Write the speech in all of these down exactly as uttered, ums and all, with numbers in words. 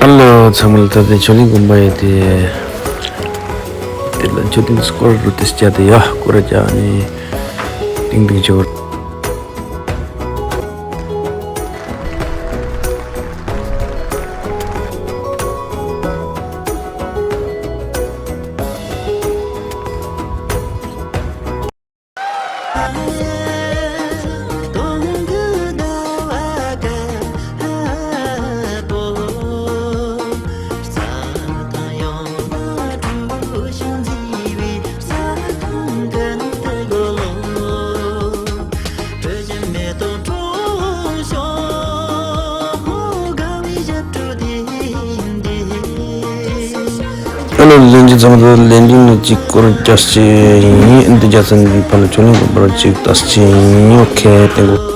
ཧེ་ལོ། ཚང་མ་ལ་ད་ལྟ་ཆོས་གླིང་དགོན་པ་ཡོད་དེ། དེ་ལ་མཆོད་རྟེན་སྐོར་རུ་ཏེ་བྱ་དེ་ཡ་སྐོར་ར་བྱ་ནི་ཏིང་ཏིང་ཆོར། ཨ་ནི་ལན་ཅི་ཚང་དུ་ལན་ཅི་ནི་གཅིག་སྐོར་རྒྱ་ཆེ་ཡིན། འདི་རྒྱ་ཚན་ཕ་ལ་ཆོས་གླིང་དགོན་པར་གཅིག་ཏ་ཆེ་ཡིན། ཨོ་ཁེ་ཏེང་གོ།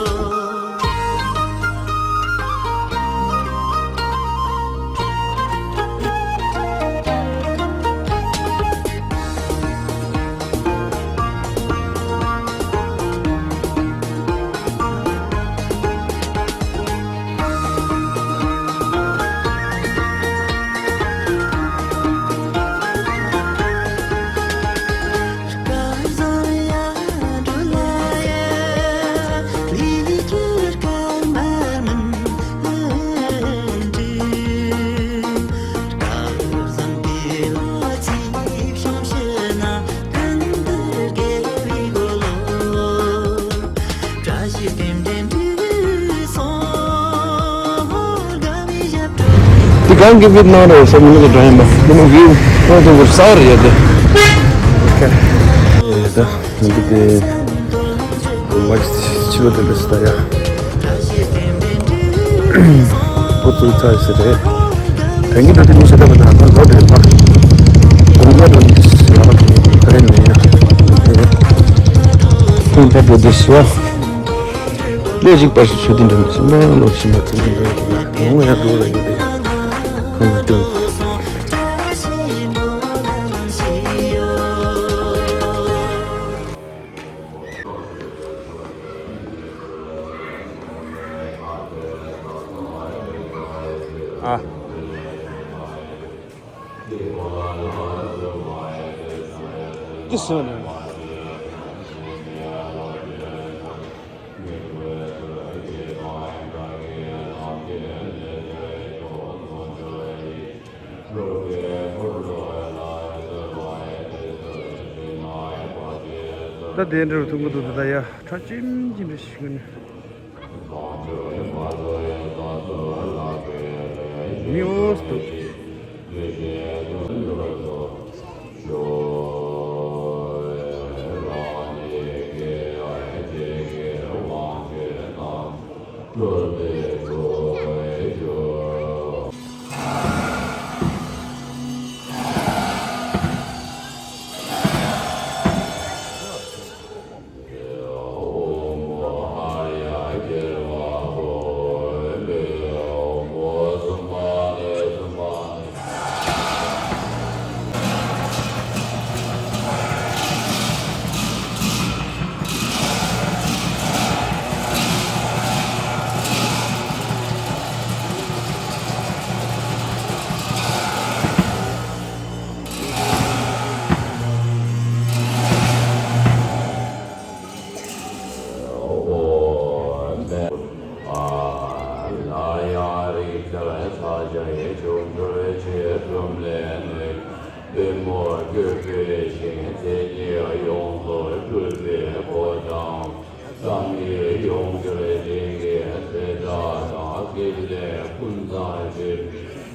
འདི་གང་གི་བིད་ནང་རེད་ཟེར་མི་ནི་གི་འགྲོ་ཡིན་པ། འདི་ནི་བིའུ་ཁོང་ཚོ་གི་ས་རེད་ཡ་དེ། ཨེ་ད་འདི་དེ་མ་ཕྱི་ལོ་དེ་འདྲ་ཞིག་ད་ཡ། ཨོ་ཙུ་ཚ་ཞིག་རེད། དེང་གི་འདྲ་དེ་མི་ཤེས་ད་མི་ད་ང་ལོ་དེ་མ། དགུང་ལོ་དེ་ཡ་དེ་རེད་ནི་ཡ། ཁོང་ད་བོད་དེ་ཤི་བ། ལོ་གཅིག་བར་དུ་ཆོས་དེ་འགྲིམ་ཟིན་པ་ལོ་ཕྱི་མ་ཚུན་ཚོད་འགྲོ་ཡོང་ཡ་འགྲོ་ལ་ཡོད་དེ། ཁོང་ཚོ་སྟོན། ཨ། ཏི་སི་ནི། ད་དེ་འདྲ་ཐུང་གི་འདུག་ད་ཡ་ཁྲ་ཅིམ་ཅིམ་རེ་ཞིག་ནི། མི་འོས་འདུག་བསམ་ཡས་ཡོངས་གྱུར་ཅིག་གི་ཚེ་བདག་དང་སྐྱེས་ལས་ཀུན་བཟང་ཞིང་།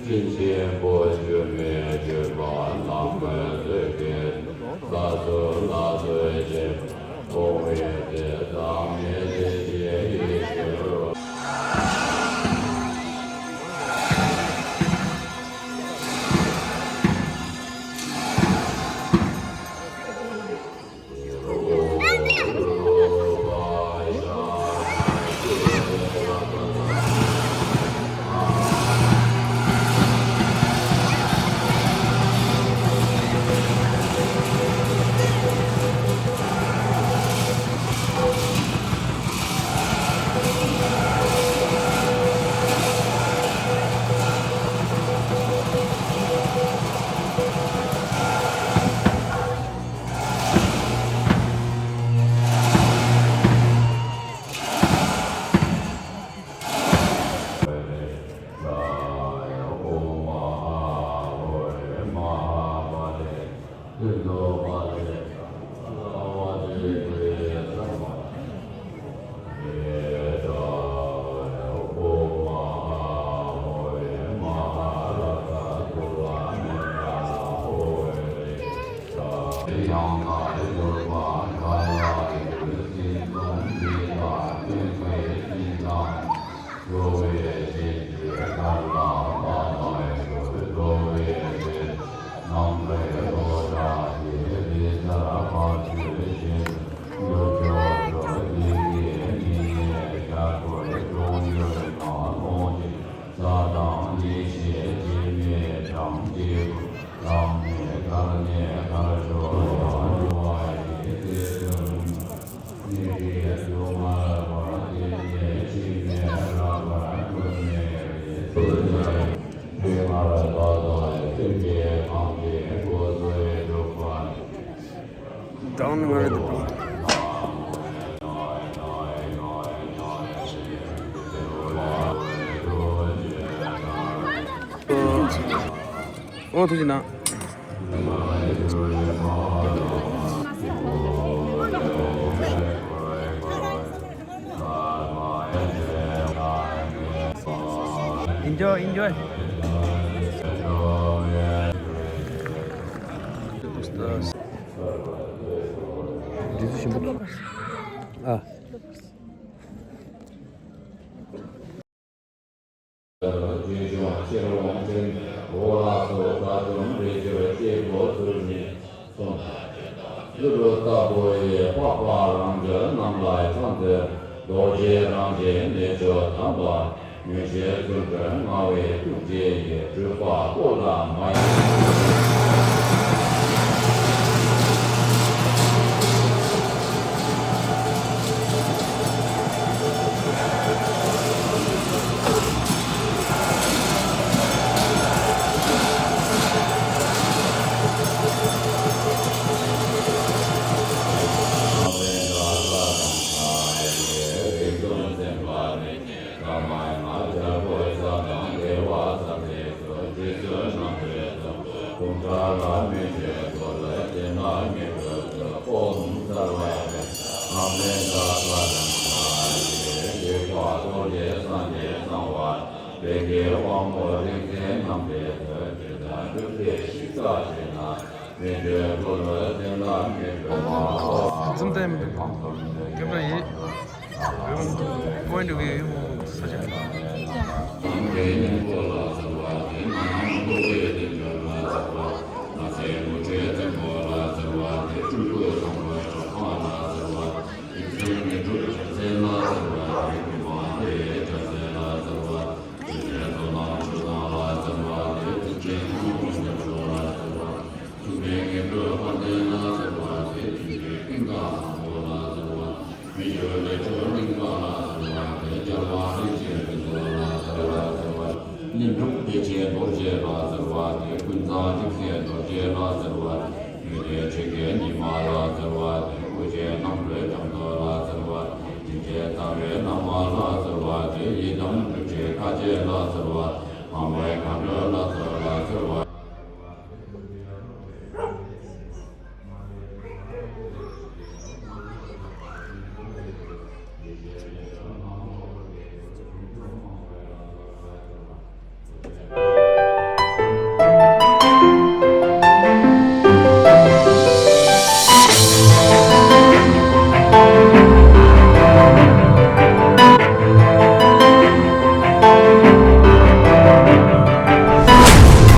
དྲིན་ཆེན་པོ་བརྗོད་མེད་བརྗོད་པ་ནམ་མཁའི་མཛོད་ཀྱི་ལྷ་ཚོགས་ལ་བསྟོད་ཅིང་། ཕོངས་པའི་དེ་དག་མེད་དེ་ཞེས་ཡིད་བཞིན་རོ། གྲངས་ནི་ང་རེད་འདུག་ཨོ་ཐུགས་རྗེ་གནང་། Enjoy, enjoy. འདི་ཚོ་ཞིམ་པོ་འདུག་ཨ། རྗེ་འབྱུང་ཤེར་དབང་ཅན། འོ་ལགས་སོ། དགྲ་བཅོམ་རིག་གྱུར་སྐྱེས་བུ་ཚུལ་བཞིན་སོང་། གུ་རུ་ལྟ་བུ་ཡི་འཕགས་པ་རང་རྒྱལ་རྣམས་ལ་ཕྱག་འཚལ། རྡོ་རྗེ་རང་བཞིན་གནས་མཆོག་དམ་པ། མངོན་ཤེས་རྫུ་འཕྲུལ་མངའ་བའི་ཐུགས་རྗེ་ཡིས། སྤྲུལ་པ་སྐུ་ལ་མ་ཡི། འཛུམ་བསྟན་མི་འདུག་ཁྱོད་རང་ཡིན། Point of view ས་ཆ། མི་འགྱུར་ལས་སྐྱོབ་གླིང་པ་ལ་ཟེར་བ་དེ། མི་འགྱུར་ལས་སྐྱོབ་གླིང་པ་ལ་ཟེར་བ་དེ། རྒྱལ་བ་རིན་ཆེན་ཕུན་ཚོགས་ལ་ཟེར་བ་ཟེར་བ། ལྷུན་གྲུབ་བདེ་ཆེན་རྡོ་རྗེ་ལ་ཟེར་བ་དེ། ཀུན་བཟང་འཇིགས་སེལ་རྡོ་རྗེ་ལ་ཟེར་བ་དེ། མི་ལས་འཇིགས་སྐྱེས་ཉི་མ་ལ་ཟེར་བ་དེ། སྐུ་རྗེས་རྣམ་གྲོལ་སྐྱབས་མདོ་ལ་ཟེར་བ་དེ། དྲིན་ཅན་རྩ་བའི་བླ་མ་ལ་ཟེར་བ་དེ། ཡི་དམ་སྒྲུབ་ཆེན་དཀའ་སྤྱད་ལ་ཟེར་